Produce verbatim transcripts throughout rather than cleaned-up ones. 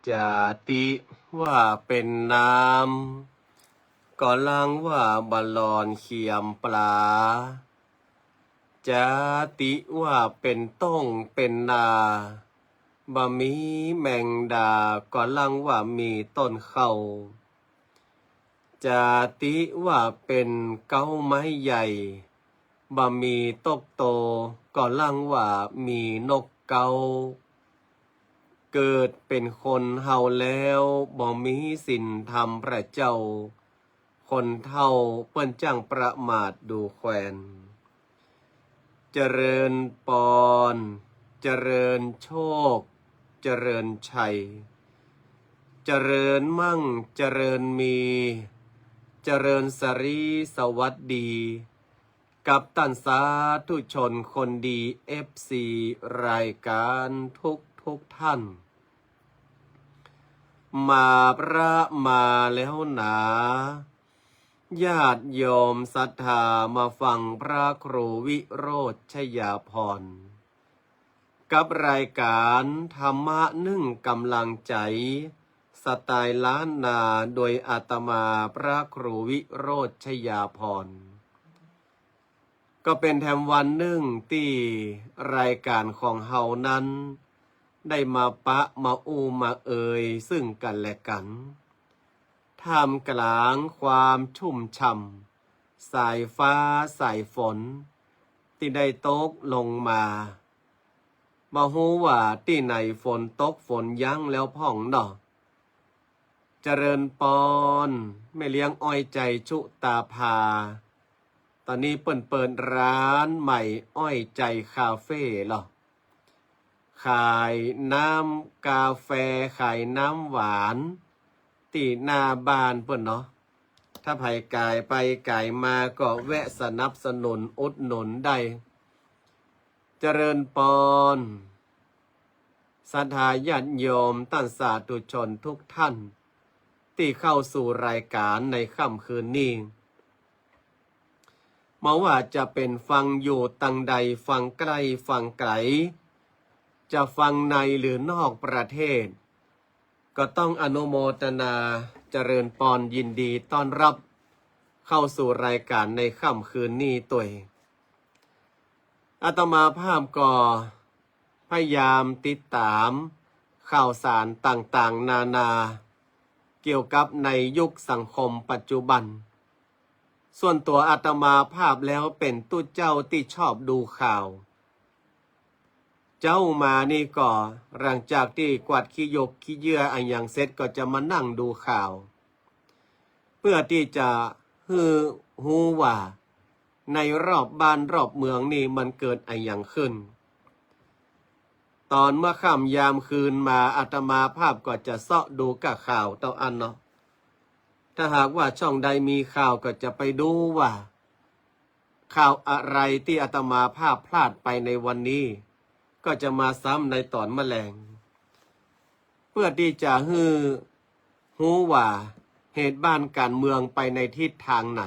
จาติว่าเป๋นน้ำ ก็ลังว่าบ่หล่อนเขียมปลา จาติว่าเป๋นต้งเป๋นนา บ่มีแมงดา ก็ลังว่ามีต้นเข้า จาติว่าเป๋นเก๊าไม้ใหญ่ บ่มีตกโต ก็ลังว่ามีนกเก๊า เกิดเป๋นคนเฮาแล้ว บ่มีศีลธรรมพระเจ้า คนเฒ่าเปิ้นจั้งประมาทดูแควน เจริญปอน เจริญโชค เจริญชัย เจริญมั่ง เจริญมี เจริญสรีสวัสดี กับต้านสาธุชนคนดี เอฟซี รายก๋านทุกทุกท่าน มาพระมาแล้วหนา ญาติโยมศรัทธามาฟังพระครูวิโรจน์ชยาภรณ์ กับรายก๋านธรรมะนึ่งก๋ำลังใจ๋ สไตล์ล้านนา โดยอาตมาพระครูวิโรจน์ชยาภรณ์ ก็เป๋นแถมวันนึ่งตี้รายก๋านของเฮานั้น ได้มาปะมาอู้มาเอยซึ่งกั๋นและกั๋น ท่ามกลางความชุ่มฉ่ำ สายฟ้าสายฝน ตี้ได้ตกลงมา บ่ฮู้ว่าตี้ไหนฝนตกฝนยั้งแล้วพ่องเนาะ เจริญปอน แม่เลี้ยงอ้อยใจ๋ชุตาภา ต๋อนนี้เปิ้นเปิดร้านใหม่ อ้อยใจ๋คาเฟ่เหรอ ขายน้ำกาแฟ ขายน้ำหวาน ตี้หน้าบ้านเปิ้นเนาะ ถ้าใผก๋ายไปก๋ายมาก็แวะสนับสนุนอุดหนุนได้ เจริญปอน ศรัทธาญาติโยมต้านสาธุชนทุกท่าน ตี้เข้าสู่รายก๋านในค่ำคืนนี้ บ่ว่าจะเป๋นฟังอยู่ตังใด ฟังใก้ฟังไก๋ จะฟังในหรือนอกประเทศ ก็ต้องอนุโมทนาเจริญปอน ยินดีต้อนรับเข้าสู่รายก๋านในค่ำคืนนี้ตวย อาตมาภาพก็พยายามติดต๋ามข่าวสารต่างๆ นานา เกี่ยวกับในยุคสังคมปัจจุบัน ส่วนตั๋วอาตมาภาพแล้วเป๋นตุ๊เจ้าตี้ชอบดูข่าว เจ๊ามานี่ก็หลังจากตี้กวาดขี้ยกขี้เยื่ออะหยังเสร็จก็จะมานั่งดูข่าว เปื้อตี้จะหื้อฮู้ว่าในรอบบ้านรอบเมืองนี่มันเกิดอะหยังขึ้น ต๋อนเมื่อค่ำยามคืนมาอาตมาภาพก็จะเซาะดูก้าข่าวเต้าอั้นเนาะ ถ้าหากว่าช่องใดมีข่าวก็จะไปดูว่า ข่าวอะไรตี้อาตมาภาพพลาดไปในวันนี้ ก็จะมาซ้ำในต๋อนมะแลง เปื้อตี้จะหื้อฮู้ว่าเหตุบ้านก๋านเมืองไปในทิศตางไหน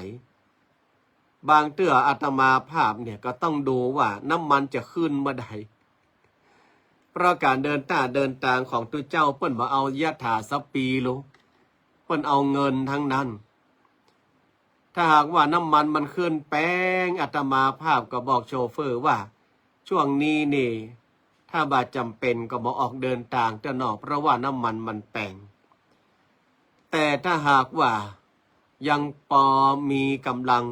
บางเตื้ออาตมาภาพเนี่ยก็ต้องดูว่าน้ำมันจะขึ้นเมื่อใด เพราะก๋านเดินต้าเดินตางของตุ๊เจ้าเปิ้นบ่เอายถาสปีลุ เปิ้นเอาเงินตังนั้น ถ้าหากว่าน้ำมันมันขึ้นแป๊ง อาตมาภาพก็บอกโชเฟอร์ว่า ช่วงนี้นี่ ถ้าบ่จ๋ำเป๋นก็บ่ออกเดินตางเตื้อเนาะ เพราะว่าน้ำมันมันแปง แต่ถ้าหากว่ายังปอมีก๋ำลัง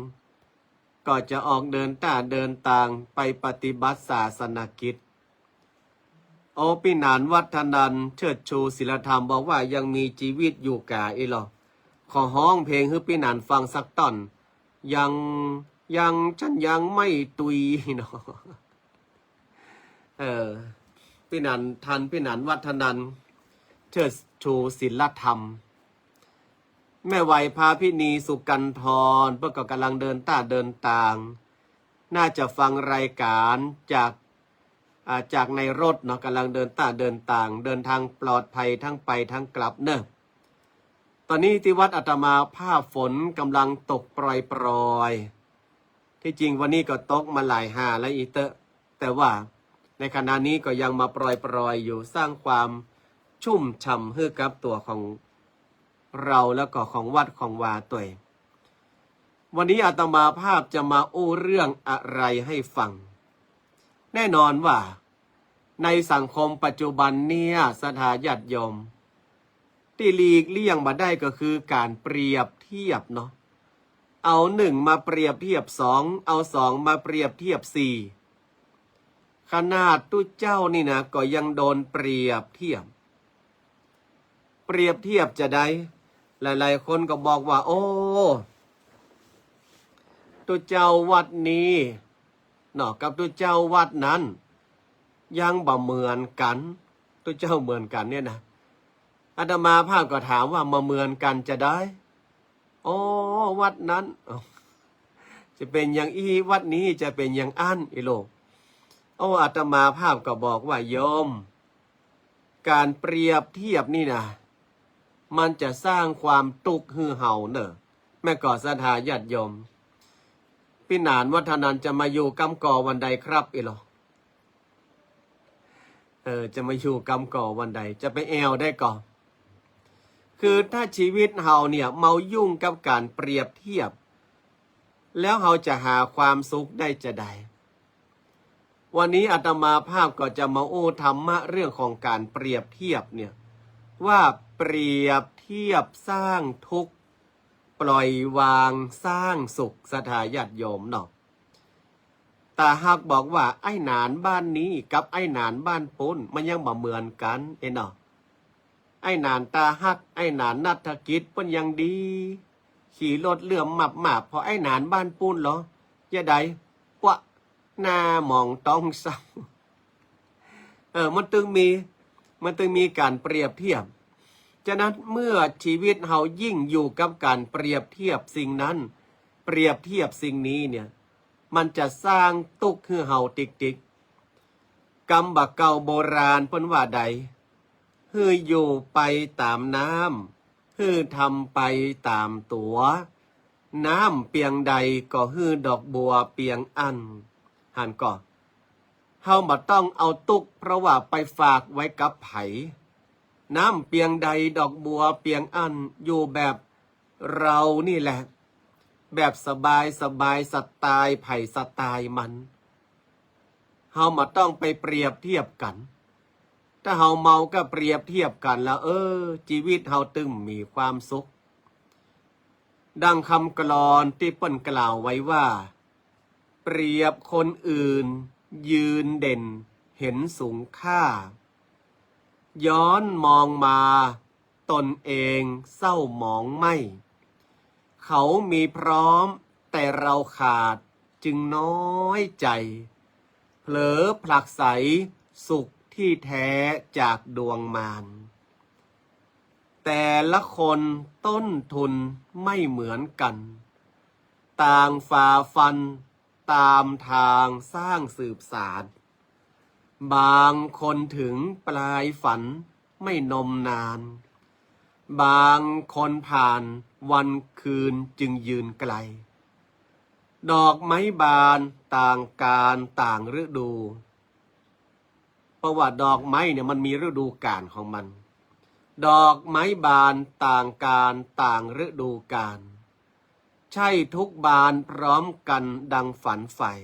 ก็จะออกเดินต้าเดินตางไปปฏิบัติศาสนกิจ โอ้ ปี้หนานวัฒนันท์ เชิดชูศีลธรรม บอกว่ายังมีจีวิตอยู่ก๋าอี้ลอ ขอฮ้องเพลงหื้อปี้หนานฟังสักต้อน ยัง ยัง ฉันยังไม่ตุยเนาะ เออ ปี้หนาน ท่านปี้หนานวัฒนันท์ เชิดชูศีลธรรม แม่ไหวพาพินีสุกันทร เปิ้นก็ก๋ำลังเดินต้าเดินตาง น่าจะฟังรายก๋านจาก อ่า จากในรถเนาะ ก๋ำลังเดินต้าเดินตาง เดินตางปลอดภัยทั้งไปทั้งกลับเนาะ ต๋อนนี้ตี้วัดอาตมาภาพฝนก๋ำลังตกปรอยๆ ตี้จริงวันนี้ก็ตกมาหลายหาแล้วอีเต๊อะ แต่ว่า ในขณะนี้ก็ยังมาปล่อยๆอยู่ สร้างความชุ่มฉ่ำหื้อกับตั๋วของเราแล้วก็ของวัดของวาตวย วันนี้อาตมาภาพจะมาอู้เรื่องอะไรให้ฟัง แน่นอนว่าในสังคมปัจจุบันเนี่ย ศรัทธาญาติโยม ตี้หลีกเลี่ยงบ่ได้ก็คือก๋านเปรียบเทียบเนาะ เอาหนึ่งมาเปรียบเทียบสอง เอาสองมาเปรียบเทียบสี่ ขนาดตุ๊เจ้านี่นะ ก็ยังโดนเปรียบเทียบ เปรียบเทียบจาใด หลายๆคนก็บอกว่า โอ้ ตุ๊เจ้าวัดนี้เนาะ กับตุ๊เจ้าวัดนั้น ยังบ่เหมือนกั๋น ตุ๊เจ้าเหมือนกั๋นเนี่ยนะ อาตมาภาพก็ถามว่า บ่เหมือนกั๋นจาใด โอ้ วัดนั้น จะเป๋นอย่างอี้ วัดนี้จะเป๋นอย่างอั้น อิโลก โอ้ อาตมาภาพก็บอกว่า โยม ก๋านเปรียบเทียบนี่นะ มันจะสร้างความตุ๊กข์หื้อเฮาเน่อ แม่นก่อ ศรัทธาญาติโยม ปี้หนานวัฒนันท์จะมาอยู่กำก่อวันใดครับ อิโลก เออ จะมาอยู่กำก่อวันใด จะไปแอ่วได้ก่อ คือถ้าชีวิตเฮาเนี่ยเมายุ่งกับก๋านเปรียบเทียบ แล้วเฮาจะหาความสุขได้จาใด วันนี้อาตมาภาพก็จะมาอู้ธรรมะเรื่องของก๋านเปรียบเทียบเนี่ย ว่าเปรียบเทียบสร้างทุกข์ ปล่อยวางสร้างสุข ศรัทธาญาติโยมเนาะ ต๋าหากบอกว่า ไอ้หนานบ้านนี้กับไอ้หนานบ้านปู๊น มันยังบ่เหมือนกั๋น เอ้ยเนาะ ไอ้หนานต๋าฮัก ไอ้หนานนัฐกิจ เปิ้นยังดี ขี่รถเลื่อมมับๆ ผ่อไอ้หนานบ้านปู๊นเหรอ จาใด ปะ หน้าหมองต้องเศร้า เออ มันตึงมี มันตึงมีก๋านเปรียบเทียบ ฉะนั้นเมื่อชีวิตเฮายิ่งอยู่กับก๋านเปรียบเทียบสิ่งนั้น เปรียบเทียบสิ่งนี้เนี่ย มันจะสร้างตุ๊กข์หื้อเฮาติกๆ กำบ่าเก่าโบราณเปิ้นว่าใด หื้ออยู่ไปต๋ามน้ำ หื้อทำไปต๋ามตั๋ว น้ำเปียงใดก็หื้อดอกบัวเปียงอั้น หันก่อ เฮาบ่ต้องเอาตุ๊กข์เพราะว่าไปฝากไว้กับใผ น้ำเปียงใดดอกบัวเปียงอั้น อยู่แบบเรานี่แหละ แบบสบายๆ สไตล์ใผสไตล์มัน เฮาบ่ต้องไปเปรียบเทียบกั๋น ถ้าเฮาเมาก็เปรียบเทียบกั๋นแล้ว เออ ชีวิตเฮาตึงมีความสุข ดังกำกลอนตี้เปิ้นกล่าวไว้ว่า เปรียบคนอื่นยืนเด่นเห็นสูงค่า ย้อนมองมาตนเองเศร้าหมองไหม้ เขามีพร้อมแต่เราขาดจึงน้อยใจ๋ เผลอผลักไสสุขที่แท้จากดวงมาร แต่ละคนต้นทุนไม่เหมือนกั๋น ต่างฝ่าฟันตามทางสร้างสืบสาน บางคนถึงปลายฝันไม่นมนาน บางคนผ่านวันคืนจึงยืนไกล ดอกไม้บานต่างกาลต่างฤดู เพราะว่าดอกไม้เนี่ยมันมีฤดูกาลของมัน ดอกไม้บานต่างกาลต่างฤดูกาล ใช่ทุกบานพร้อมกันดังฝันใฝ่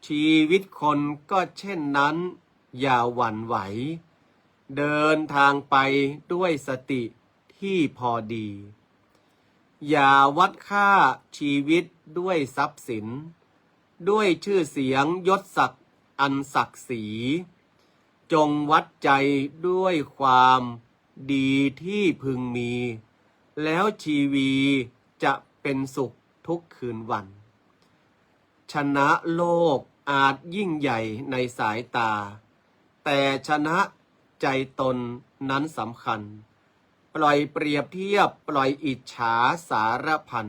ชีวิตคนก็เช่นนั้นอย่าหวั่นไหว เดินทางไปด้วยสติที่พอดี อย่าวัดค่าชีวิตด้วยทรัพย์สิน ด้วยชื่อเสียงยศศักดิ์อันศักดิ์ศรี จงวัดใจด้วยความดีที่พึงมี แล้วชีวีจะเป็นสุขทุกคืนวัน ชนะโลกอาจยิ่งใหญ่ในสายตา แต่ชนะใจตนนั้นสำคัญ ปล่อยเปรียบเทียบ ปล่อยอิจฉาสารพัน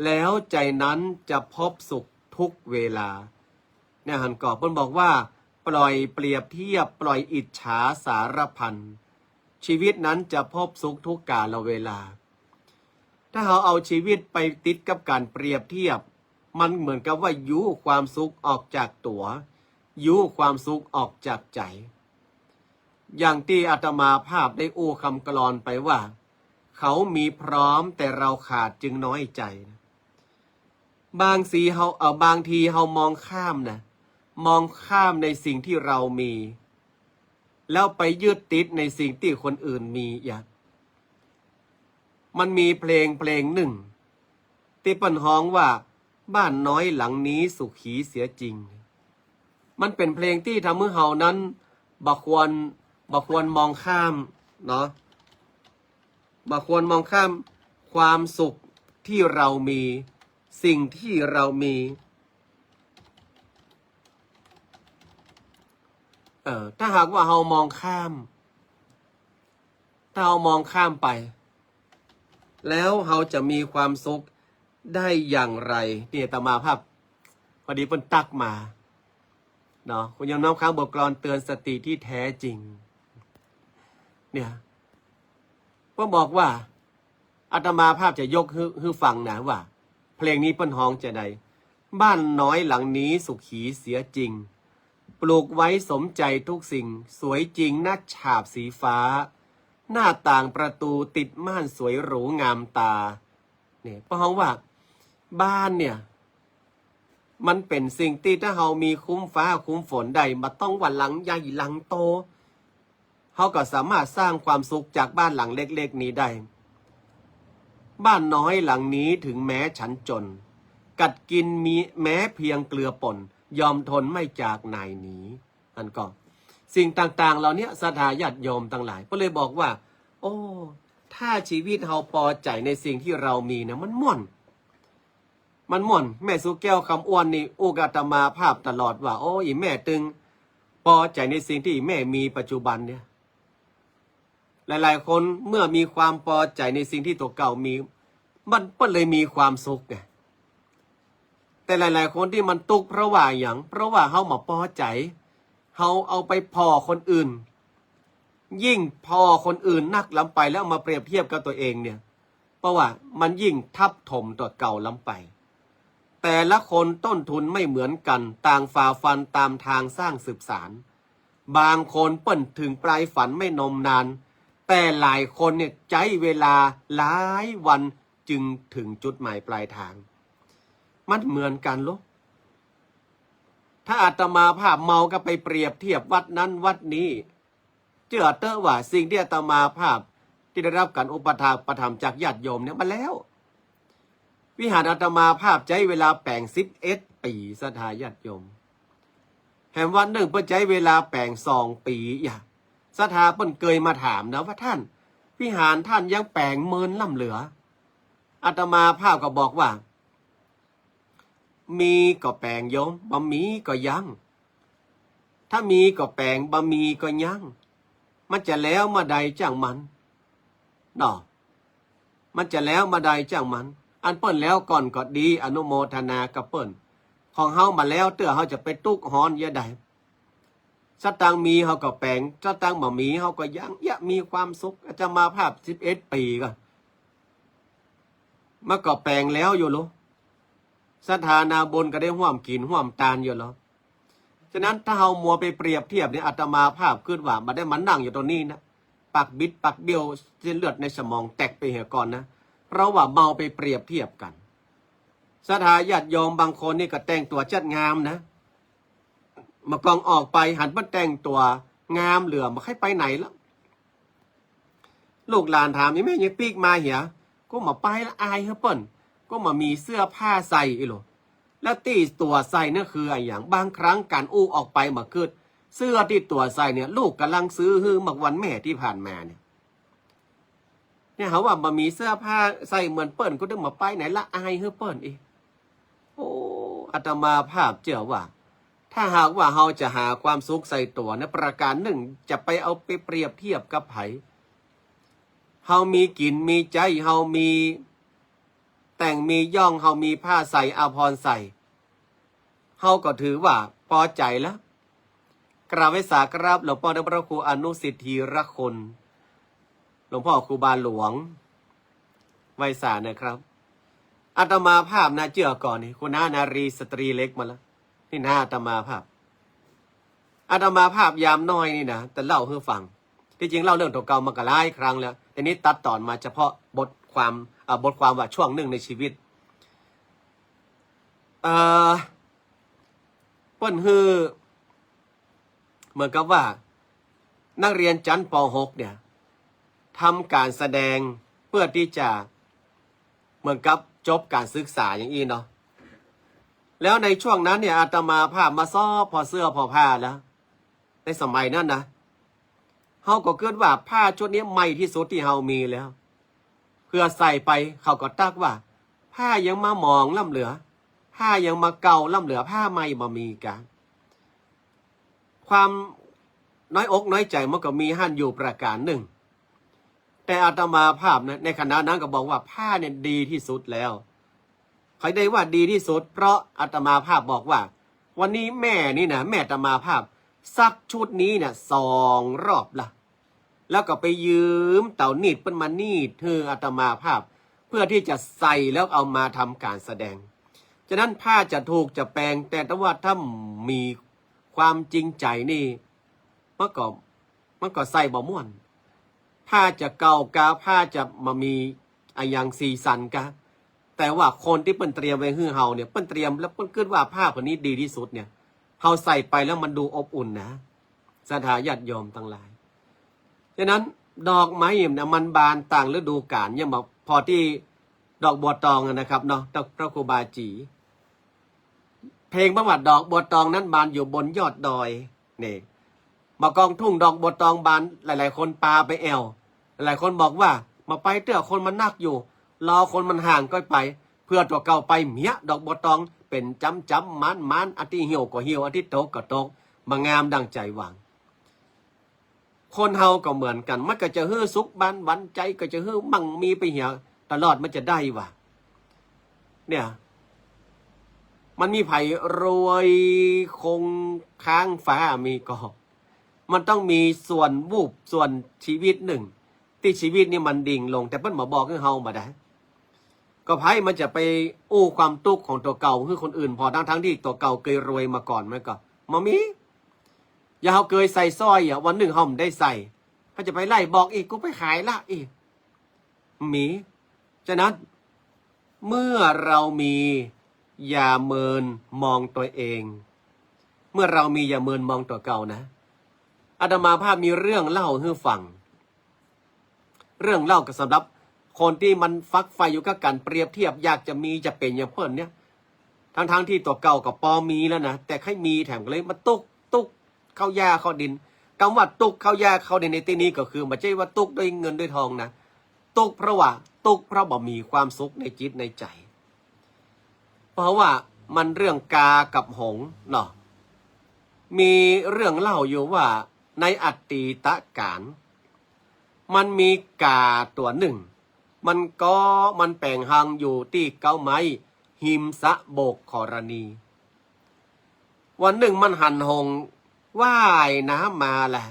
แล้วใจนั้นจะพบสุขทุกเวลา เนี่ยหันก่อ เปิ้นบอกว่า ปล่อยเปรียบเทียบ ปล่อยอิจฉาสารพัน ชีวิตนั้นจะพบสุขทุกกาลเวลา ถ้าเฮาเอาชีวิตไปติดกับก๋านเปรียบเทียบ มันเหมือนกับว่ายู้ความสุขออกจากตั๋ว ยู้ความสุขออกจากใจ๋ อย่างตี้อาตมาภาพได้อู้กำกลอนไปว่า เขามีพร้อมแต่เราขาดจึงน้อยใจ๋ บางสีเฮา เอ่อ บางทีเฮามองข้ามนะ มองข้ามในสิ่งที่เรามี แล้วไปยึดติดในสิ่งที่คนอื่นมี อย่าง มันมีเพลงเพลงนึ่ง ตี้เปิ้นฮ้องว่า บ้านน้อยหลังนี้สุขีเสียจริง มันเป๋นเพลงตี้ทำหื้อเฮานั้นบ่ควร บ่ควรมองข้ามเนาะ บ่ควรมองข้ามความสุขที่เรามี สิ่งที่เรามี เอ่อ ถ้าหากว่าเฮามองข้าม ถ้าเฮามองข้ามไป แล้วเฮาจะมีความสุขได้อย่างไร นี่อาตมาภาพ พอดีเปิ้นตั๊กมาเนาะ คุณโยมน้อมค้างบทกลอนเตือนสติที่แท้จริง เนี่ย เปิ้นบอกว่า อาตมาภาพจะยกหื้อ หื้อฟังนะว่า เพลงนี้เปิ้นฮ้องจาใด บ้านน้อยหลังนี้สุขีเสียจริง ปลูกไว้สมใจทุกสิ่ง สวยจริงนะฉาบสีฟ้า หน้าต่างประตูติดม่านสวยหรูงามตา เนี่ย เปิ้นฮ้องว่า บ้านเนี่ย มันเป๋นสิ่งตี้ถ้าเฮามีคุ้มฟ้าคุ้มฝนได้ บ่ต้องว่าหลังใหญ่หลังโต เฮาก็สามารถสร้างความสุขจากบ้านหลังเล็กๆ นี้ได้ บ้านน้อยหลังนี้ถึงแม้ฉันจน กัดกินมีแม้เพียงเกลือป่น ยอมทนไม่จากหน่ายหนี อันก็ สิ่งต่างๆ เหล่านี้ศรัทธาญาติโยมตังหลาย ก็เลยบอกว่า โอ้ ถ้าชีวิตเฮาปอใจ๋ในสิ่งที่เรามีนะ มันม่วน มันม่วน แม่สุแก้วคำอ้วนนี่อู้กับอาตมาภาพตลอดว่า โอ้ อี่แม่ตึงปอใจ๋ในสิ่งตี้อี่แม่มีปัจจุบันเนี่ย หลายๆ คนเมื่อมีความปอใจ๋ในสิ่งตี้ตั๋วเก่ามี มันเปิ้นเลยมีความสุขไง แต่หลายๆ คนตี้มันตุ๊กข์เพราะว่าหยัง เพราะว่าเฮาบ่ปอใจ๋ เฮาเอาไปผ่อคนอื่น ยิ่งผ่อคนอื่นนักล้ำไปแล้วเอามาเปรียบเทียบกับตั๋วเองเนี่ย เพราะว่ามันยิ่งทับถมตั๋วเก่าล้ำไป แต่ละคนต้นทุนไม่เหมือนกัน ต่างฝ่าฟันตามทางสร้างสืบสาน บางคนเปิ้นถึงปลายฝันไม่นมนาน แต่หลายคนเนี่ยใจ๊เวลาหลายวันจึงถึงจุดหมายปลายทาง มันเหมือนกั๋นลอ ถ้าอาตมาภาพเมาก็ไปเปรียบเทียบวัดนั้นวัดนี้ เจื้อเต๊อะว่าสิ่งตี้อาตมาภาพตี้ได้ฮับก๋านอุปถากอุปถัมภ์จากญาติโยมเนี่ยมาแล้ว วิหารอาตมาภาพใจ๊เวลาแป๋งสิบเอ็ดปี๋ ศรัทธาญาติโยม แหมวัดนึ่งเปิ้นใจ๊เวลาแป๋งสองปี๋ อย่า ศรัทธาเปิ้นเกยมาถามนะว่า ท่าน วิหารท่านยังแป๋งเมินล้ำเหลือ อาตมาภาพก็บอกว่า มีก็แป๋งโยม บ่มีก็ยั้ง ถ้ามีก็แป๋ง บ่มีก็ยั้ง มันจะแล้วเมื่อใดจ้างมัน เนาะ มันจะแล้วเมื่อใดจ้างมัน อันเปิ้นแล้วก่อนก็ดี อนุโมทนากับเปิ้น ของเฮาบ่แล้วเตื้อ เฮาจะไปตุ๊กฮ้อนเยียะใด สตางค์มีเฮาก็แป๋ง สตางค์บ่มีเฮาก็ยั้ง เยียะมีความสุข อาตมาภาพสิบเอ็ดปี๋ก็ มันก็แป๋งแล้วอยู่ลอ ศรัทธานาบุญก็ได้ฮ่วมกิ๋นฮ่วมตานอยู่ลอ ฉะนั้นถ้าเฮามัวไปเปรียบเทียบเนี่ย อาตมาภาพกึ๊ดว่าบ่ได้มานั่งอยู่ตรงนี้นะ ปากบิดปากเบี้ยว เส้นเลือดในสมองแตกไปเหียก่อนนะ เพราะว่าเมาไปเปรียบเทียบกั๋น ศรัทธาญาติโยมบางคนนี่ก็แต่งตั๋วจัดงามนะ บ่ากองออกไปหันเปิ้นแต่งตั๋วงามเหลือ บ่ใค่ไปไหนละ ลูกหลานถาม อี่แม่ยังปิ๊กมาเหีย ก็บ่ไปละ อายหื้อเปิ้น ก็บ่มีเสื้อผ้าใส่อี้ลอ แล้วตี้ตั๋วใส่เนี่ยคืออะหยัง บางครั้งก๋านอู้ออกไปบ่กึ๊ด เสื้อตี้ตั๋วใส่เนี่ย ลูกก่ำลังซื้อหื้อเมื่อวันแม่ตี้ผ่านมาเนี่ย เนี่ยเฮาว่าบ่มีเสื้อผ้าใส่เหมือนเปิ้น ก็ตึงบ่ไปไหนละ อายหื้อเปิ้นอี้ โอ้ อาตมาภาพเจื้อว่า ถ้าหากว่าเฮาจะหาความสุขใส่ตั๋วนะ ประการนึ่ง จะไปเอาไปเปรียบเทียบกับใผ เฮามีกิ๋นมีใจ๊ เฮามีแต่งมีย่อง เฮามีผ้าใส่อาภรณ์ใส่ เฮาก็ถือว่าปอใจ๋แล้ว กราบไหว้สาการะหลวงป้อเจ้าพระครูอนุสิทธิ์ธีรคุณ หลวงพ่อครูบาหลวง ไหว้สานะครับ อาตมาภาพนะเจื้อก่อนนี่ คุณน้านารีสตรีเล็กมาแล้ว นี่นะอาตมาภาพ อาตมาภาพยามน้อยนี่นะ จะเล่าหื้อฟัง ตี้จริงเล่าเรื่องตั๋วเก่ามาก็หลายครั้งแล้ว แต่นี้ตัดตอนมาเฉพาะบทความ อ่า บทความว่าช่วงนึ่งในชีวิต เอ่อ เปิ้นหื้อ เหมือนกับว่านักเรียนชั้น ป.หก เนี่ย ทำการแสดงเพื่อตี้จะเหมือนกับจบการศึกษาอย่างอี้เนาะ แล้วในช่วงนั้นเนี่ย อาตมาภาพมาซอบผ่อเสื้อผ่อผ้าแล้ว ในสมัยนั้นนะ เฮาก็กึ๊ดว่าผ้าชุดนี้ใหม่ตี้สุดตี้เฮามีแล้ว เปื้อใส่ไป เขาก็ตั๊กว่า ผ้ายังบ่หมองล้ำเหลือ ผ้ายังบ่เก่าล้ำเหลือ ผ้าใหม่บ่มีกา ความน้อยอกน้อยใจ๋มันก็มีหั้นอยู่ประก๋านนึ่ง แต่อาตมาภาพนะ ในขณะนั้นก็บอกว่าผ้าเนี่ยดีตี้สุดแล้ว ใผได้ว่าดีตี้สุด เพราะอาตมาภาพบอกว่า วันนี้แม่นี่นะ แม่อาตมาภาพซักชุดนี้เนี่ยสองรอบละ แล้วก็ไปยืมเต๋าหนีดเปิ้นมาหนีดหื้ออาตมาภาพ เพื่อตี้จะใส่แล้วเอามาทำการแสดง ฉะนั้นผ้าจะถูกจะแปง แต่ถ้าว่าถ้ามีความจริงใจ๋นี่ มันก็ มันก็ใส่บ่ม่วน ผ้าจะเก่ากา ผ้าจะบ่มีอะหยังสีสันกา แต่ว่าคนตี้เปิ้นเตรียมไว้หื้อเฮาเนี่ย เปิ้นเตรียมแล้วเปิ้นกึ๊ดว่าผ้าผืนนี้ดีตี้สุดเนี่ย เฮาใส่ไปแล้วมันดูอบอุ่นนะ ศรัทธาญาติโยมตังหลาย ฉะนั้นดอกไม้เนี่ยมันบานตางฤดูกาล อย่างแบบพอตี้ดอกบัวตองอะนะครับเนาะ พระครูบาจี เพลงประวัติดอกบัวตองนั้นบานอยู่บนยอดดอย นี่ บ่ากองทุ่งดอกบัวตองบาน หลายๆ คนปาไปแอ่ว หลายๆ คนบอกว่า บ่ไปเตื้อ คนมันนักอยู่ รอคนมันห่างก้อยไป เปื้อตั๋วเก่าไปเมี้ย ดอกบัวตองเป๋นจ๋ำๆ หมานๆ อันตี้เหี่ยวก็เหี่ยว อันตี้ตกก็ตก บ่งามดั่งใจ๋หวัง คนเฮาก็เหมือนกั๋น มันก็จะหื้อสุขบานหวานใจ๋ ก็จะหื้อมั่งมีไปเหียตลอด มันจะได้วะ เนี่ย มันมีใผรวยคงค้างฟ้ามีก่อ มันต้องมีส่วนวูบ ส่วนชีวิตนึ่ง ตี้ชีวิตนี่มันดิ่งลง แต่เปิ้นบ่บอกหื้อเฮาบ่ได้ ก็ใผมันจะไปอู้ความตุ๊กข์ของตั๋วเก่าหื้อคนอื่นผ่อ ทั้งๆ ตี้ตั๋วเก่าเกยรวยมาก่อน มันก็บ่มี อย่างเฮาเกยใส่สร้อยอะ วันนึ่งเฮาบ่ได้ใส่ เฮาจะไปไล่บอกอีก กูไปขายละอีก มี ฉะนั้น เมื่อเรามี อย่าเมินมองตัวเอง เมื่อเรามีอย่าเมินมองตั๋วเก่านะ อาตมาภาพมีเรื่องเล่าหื้อฟัง เรื่องเล่าก็สำหรับคนตี้มันฝักใฝ่อยู่กับก๋านเปรียบเทียบ อยากจะมีจะเป๋นอย่างเปิ้นเนี่ย ทั้งๆ ตี้ตั๋วเก่าก็ปอมีแล้วนะ แต่ใค่มีแถมก็เลยมาตุ๊ก ตุ๊กเข้าหญ้าเข้าดิน กำว่าตุ๊กเข้าหญ้าเข้าดินในตี้นี้ก็คือ บ่ใจ้ว่าตุ๊กด้วยเงินด้วยทองนะ ตุ๊กเพราะว่า ตุ๊กเพราะบ่มีความสุขในจิตในใจ๋ เพราะว่ามันเรื่องกากับหงส์เนาะ มีเรื่องเล่าอยู่ว่าในอดีตกาล มันมีก๋าตั๋วนึ่ง มันก็มันแป๋งฮังอยู่ตี้เก๊าไม้ หิมสะโบกขรณี วันนึ่งมันหันหงส์ว่ายน้ำมาแหละ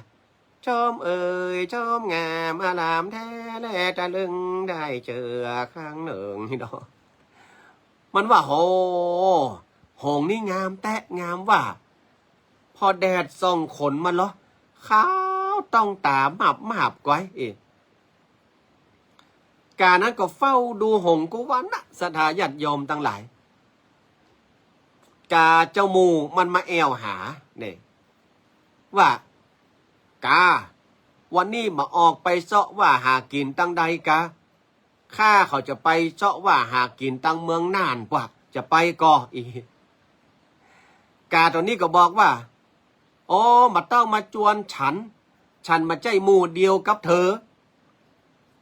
ชมเอ่ย ชมงามอารามแต๊แล ตะลึงได้เจื้อครั้งนึ่ง นี่เนาะ มันว่า โห หงส์นี่งามแต๊งามว่า พอแดดส่องขนมันเหรอ ขาวต้องต๋ามาบๆ ก้อย เอ๊ะ ก๋านั้นก็เฝ้าดูหงส์กู้วันนะ ศรัทธาญาติโยมตังหลาย ก๋าเจ้าหมู่มันมาแอ่วหา นี่ ว่า ก๋า วันนี้บ่ออกไปเซาะว่าหากิ๋นตังใดกา ข้าเขาจะไปเซาะว่าหากิ๋นตังเมืองน่านปะ จะไปก่อ อี ก๋าตั๋วนี้ก็บอกว่า โอ้ บ่ต้องมาจวนฉัน ฉันบ่ใจ้หมู่เดียวกับเธอ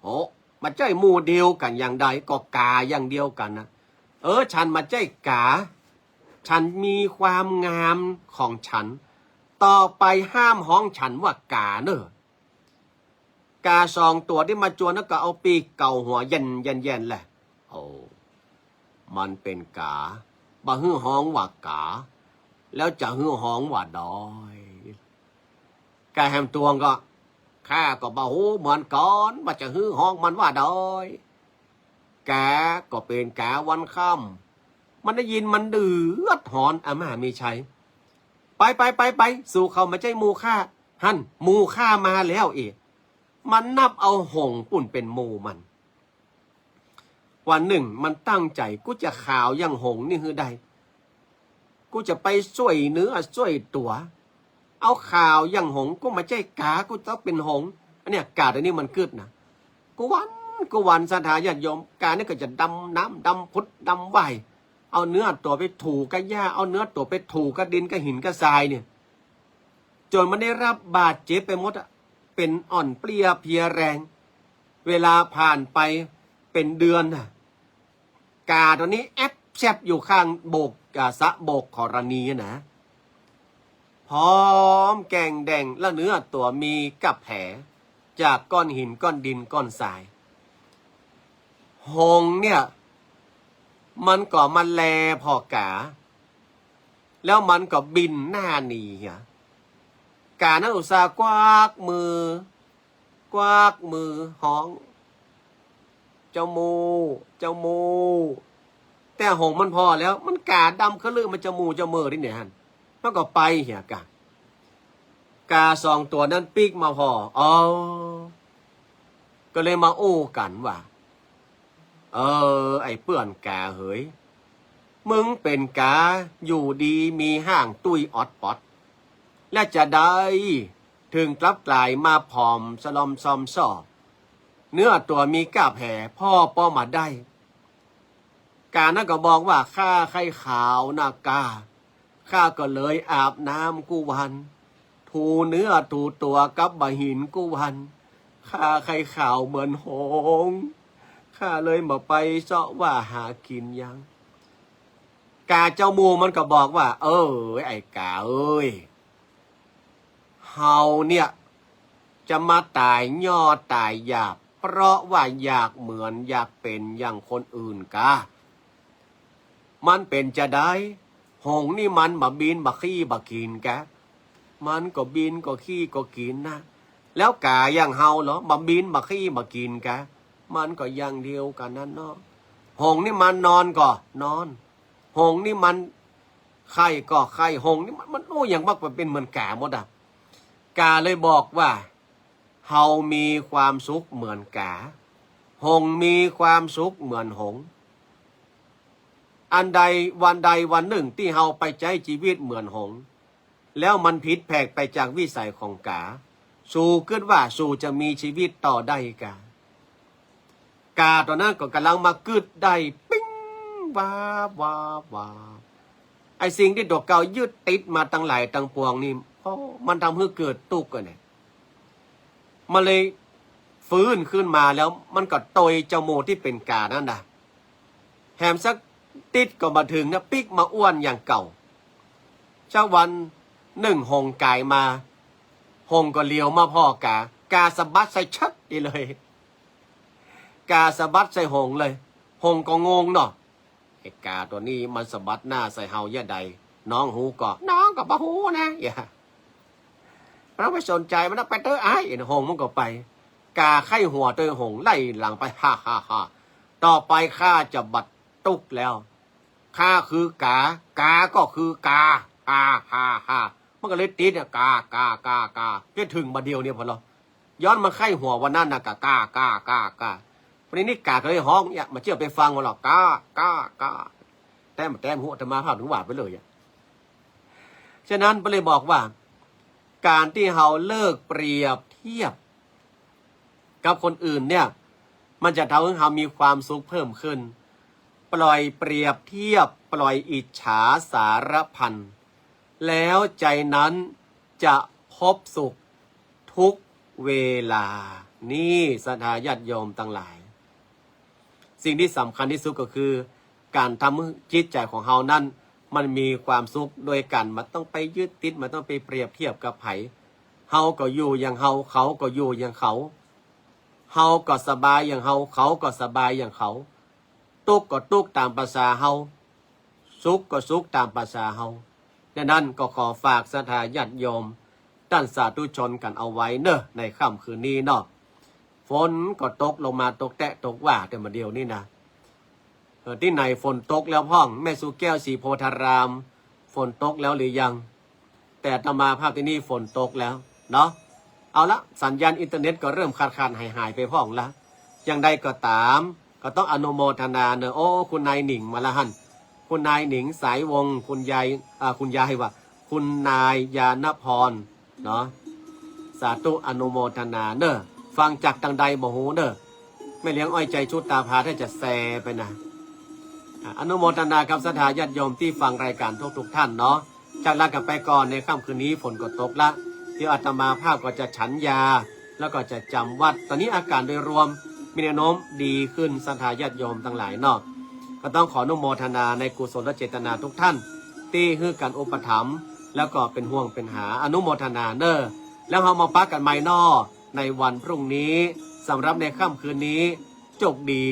โอ้ บ่ใจ้หมู่เดียวกั๋นอย่างใด ก็ก๋าอย่างเดียวกั๋นนะ เออ ฉันบ่ใจ้ก๋า ฉันมีความงามของฉัน ต่อไปห้ามฮ้องฉันว่าก๋าเน่อ ก๋าสองตั๋วตี้มาจวนนั้นก็เอาปีกเก่าหัวแหย่นๆๆ แหละ โอ้ มันเป๋นก๋า บ่หื้อฮ้องว่าก๋า แล้วจะหื้อฮ้องว่าดอย ก๋าแหมตวงก็ ข้าก็บ่ฮู้เหมือนกั๋น ว่าจะหื้อฮ้องมันว่าดอย ก๋าก็เป๋นก๋าวันค่ำ มันได้ยินมันเดือดฮ้อน อาม่ามีชัย ไปไปไปไป สูเข้ามาใจ้หมู่ข้า หั้น หมู่ข้ามาแล้วเอก มันนับเอาหงส์ปุ้นเป๋นหมู่มัน วันนึ่งมันตั้งใจ๋ กูจะขาวอย่างหงส์นี่หื้อได้ กูจะไปซ่วยเนื้อซ่วยตั๋ว เอาขาวอย่างหงส์ กูบ่ใจ้ก๋า กูต้องเป๋นหงส์ อันเนี้ย ก๋าตั๋วนี้มันกึ๊ดนะ กู้วัน กู้วัน ศรัทธาญาติโยม ก๋านี่ก็จะดำน้ำ ดำผุด ดำว่าย เอาเนื้อตั๋วไปถูกับหญ้า เอาเนื้อตั๋วไปถูกับดิน กับหิน กับทรายเนี่ย จ๋นมันได้รับบาดเจ็บไปหมดอะ เป๋นอ่อนเปลี้ยเพลียแรง เวลาผ่านไปเป๋นเดือนน่ะ ก๋าตั๋วนี้แอบแซบอยู่ข้างโบก อ่า สระโบกขรณีนะ ผอมแก่งแด่ง แล้วเนื้อตั๋วมีกับแผล จากก้อนหิน ก้อนดิน ก้อนทราย หงส์เนี่ย มันก็มาแลผ่อก๋า แล้วมันก็บินหน้าหนีเหีย ก๋านั้นอุตส่าห์กวักมือ กวักมือฮ้อง เจ้าหมู่ เจ้าหมู่ แต่หงส์มันผ่อแล้ว มันก๋าดำขะลึมาเจ้าหมู่เจ้าเหม่อตี้ไหนหั้น มันก็ไปเหียก๋า ก๋าสองตั๋วนั้นปิ๊กมาผ่อ อ๋อ ก็เลยมาอู้กั๋นว่า เออ ไอ้เปื้อนก๋าเหย มึงเป๋นก๋า อยู่ดีมีฮ่างตุ้ยออดปอด และจะใดเถิงกลับก๋ายมาผอมสะลอมซอมซ่อ เนื้อตั๋วมีก้าแผล ผ่อปอมาได้ ก๋านั้นก็บอกว่า ข้าใค่ขาวนะก้า ข้าก็เลยอาบน้ำกู้วัน ถูเนื้อถูตั๋วกับบ่าหินกู้วัน ข้าใค่ขาวเหมือนหงส์ ข้าเลยบ่ไปเซาะว่าหากิ๋นหยัง ก๋าเจ้าหมู่มันก็บอกว่า เออ ไอ้ก๋าเอ้ย เฮาเนี่ย จะมาต๋ายย่อต๋ายหยาบ เพราะว่าอยากเหมือนอยากเป๋นอย่างคนอื่นกา มันเป๋นจาใด หงส์นี่มันบ่บินบ่ขี้บ่กิ๋นกา มันก็บินก็ขี้ก็กิ๋นนะ แล้วก๋าอย่างเฮาเหรอ บ่บินบ่ขี้บ่กิ๋นกา มันก็อย่างเดียวกั๋นนั้นเนาะ หงส์นี่มันนอนก็นอน หงส์นี่มันใค่ก็ใค่ หงส์นี่มัน มันอู้หยังบ่าเป๋นเหมือนก๋าหมดอะ ก๋าเลยบอกว่า เฮามีความสุขเหมือนก๋า หงส์มีความสุขเหมือนหงส์ อันใดวันใดวันนึ่งตี้เฮาไปใจ๊จีวิตเหมือนหงส์ แล้วมันผิดแผกไปจากวิสัยของก๋า สูกึ๊ดว่าสูจะมีจีวิตต่อได้กา ก๋าตั๋วนั้นก็ก่ำลังมากึ๊ดได้ ปิ๊ง วาบ วาบ วาบ ไอ้สิ่งตี้ตั๋วเก่ายึดติดมาตังหลายตังปวงนี่ โอ้ มันทำหื้อเกิดตุ๊กข์อะเนี่ย มันเลยฟื้นขึ้นมาแล้ว มันก็ตวยเจ้าหมู่ตี้เป๋นก๋านั้นน่ะ แหมสักติ๊ดก็บ่เถิงนะ ปิ๊กมาอ้วนอย่างเก่า สักวันนึ่งหงส์ก๋ายมา หงส์ก็เหลียวมาผ่อก๋า ก๋าสะบัดใส่ชัดดีเลย ก๋าสะบัดใส่หงส์เลย หงส์ก็งงเนาะ ไอ้ก๋าตั๋วนี้มันสะบัดหน้าใส่เฮาเยียะใด น้องฮู้ก่อ น้องก็บ่ฮู้นะ อย่า บ่ต้องไปสนใจ๋มันนะ ไปเต๊อะอ้าย หงส์มันก็ไป ก๋าใค่หัวตวยหงส์ไล่หลังไป ฮ่าฮ่าฮ่า ต่อไปข้าจะบ่ตุ๊กข์แล้ว ข้าคือก๋า ก๋าก็คือก๋า ฮ่าฮ่าฮ่า มันก็เลยติดเนี่ย ก๋า ก๋า ก๋า ก๋า จะเถิงบ่าเดี่ยวเนี่ยพอละ ย้อนมาใค่หัววันนั้นน่ะ ก๋า ก๋า ก๋า ก๋า ก๋า วันนี้นี่ก๋าก็เลยฮ้องเนี่ย มาเจื้อไปฟังว่าหรอก ก๋า ก๋า ก๋า แต้ม แต้มหัวอาตมาภาพถึงหวาดไปเลยอะ ฉะนั้นก็เลยบอกว่า ก๋านตี้เฮาเลิกเปรียบเทียบกับคนอื่นเนี่ย มันจะทำหื้อเฮามีความสุขเพิ่มขึ้น ปล่อยเปรียบเทียบ ปล่อยอิจฉาสารพัน แล้วใจ๋นั้นจะพบสุขทุกเวลา นี่ศรัทธาญาติโยมตังหลาย สิ่งตี้สำคัญตี้สุดก็คือ ก๋านทำหื้อจิตใจ๋ของเฮานั้น มันมีความสุขโดยก๋านบ่ต้องไปยึดติด บ่ต้องไปเปรียบเทียบกับใผ เฮาก็อยู่อย่างเฮา เขาก็อยู่อย่างเขา เฮาก็สบายอย่างเฮา เขาก็สบายอย่างเขา ตุ๊กข์ก็ตุ๊กข์ต๋ามภาษาเฮา สุขก็สุขต๋ามภาษาเฮา ดังนั้นก็ขอฝากศรัทธาญาติโยม ต้านสาธุชนกั๋นเอาไว้เน่อ ในค่ำคืนนี้เนาะ ฝนก็ตกลงมาตกแต๊ะตกว่าแต่บ่าเดี่ยวนี้นะ เออ ตี้ไหนฝนตกแล้วพ่อง แม่สุแก้วศรีโพธาราม ฝนตกแล้วหรือยัง แต่อาตมาภาพตี้นี่ฝนตกแล้วเนาะ เอาละ สัญญาณอินเทอร์เน็ตก็เริ่มขาดๆหายๆไปพ่องละ อย่างใดก็ต๋าม ก็ต้องอนุโมทนาเน่อ โอ้ คุณนายหนิงมาละหั้น คุณนายหนิงสายวงศ์ คุณยาย อ่า คุณยายว่า คุณนายญาณพร เนาะ สาธุอนุโมทนาเน่อ ฟังจากตางใดบ่ฮู้เน่อ แม่เลี้ยงอ้อยใจชุดต๋าพาถ้าจะแชร์ไปนะ อ่ะ อนุโมทนากับศรัทธาญาติโยมตี้ฟังรายก๋านทุกๆท่านเนาะ จากลากั๋นไปก่อนในค่ำคืนนี้ฝนก็ตกละ เดี๋ยวอาตมาภาพก็จะฉันยา แล้วก็จะจ๋ำวัตร ต๋อนนี้อาก๋านโดยรวมมีแนวโน้มดีขึ้น ศรัทธาญาติโยมตังหลายเนาะ ก็ต้องขออนุโมทนาในกุศลเจตนาทุกท่าน ตี้หื้อก๋านอุปถัมภ์ แล้วก็เป๋นห่วงเป๋นหา อนุโมทนาเน่อ แล้วเฮามาปะกั๋นใหม่เนาะ ในวันพรุ่งนี้ สำหรับในค่ำคืนนี้ โจคดี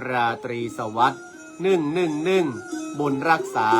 ราตรีสวัสดิ์ นึ่งนึ่งนึ่ง บุญรักษา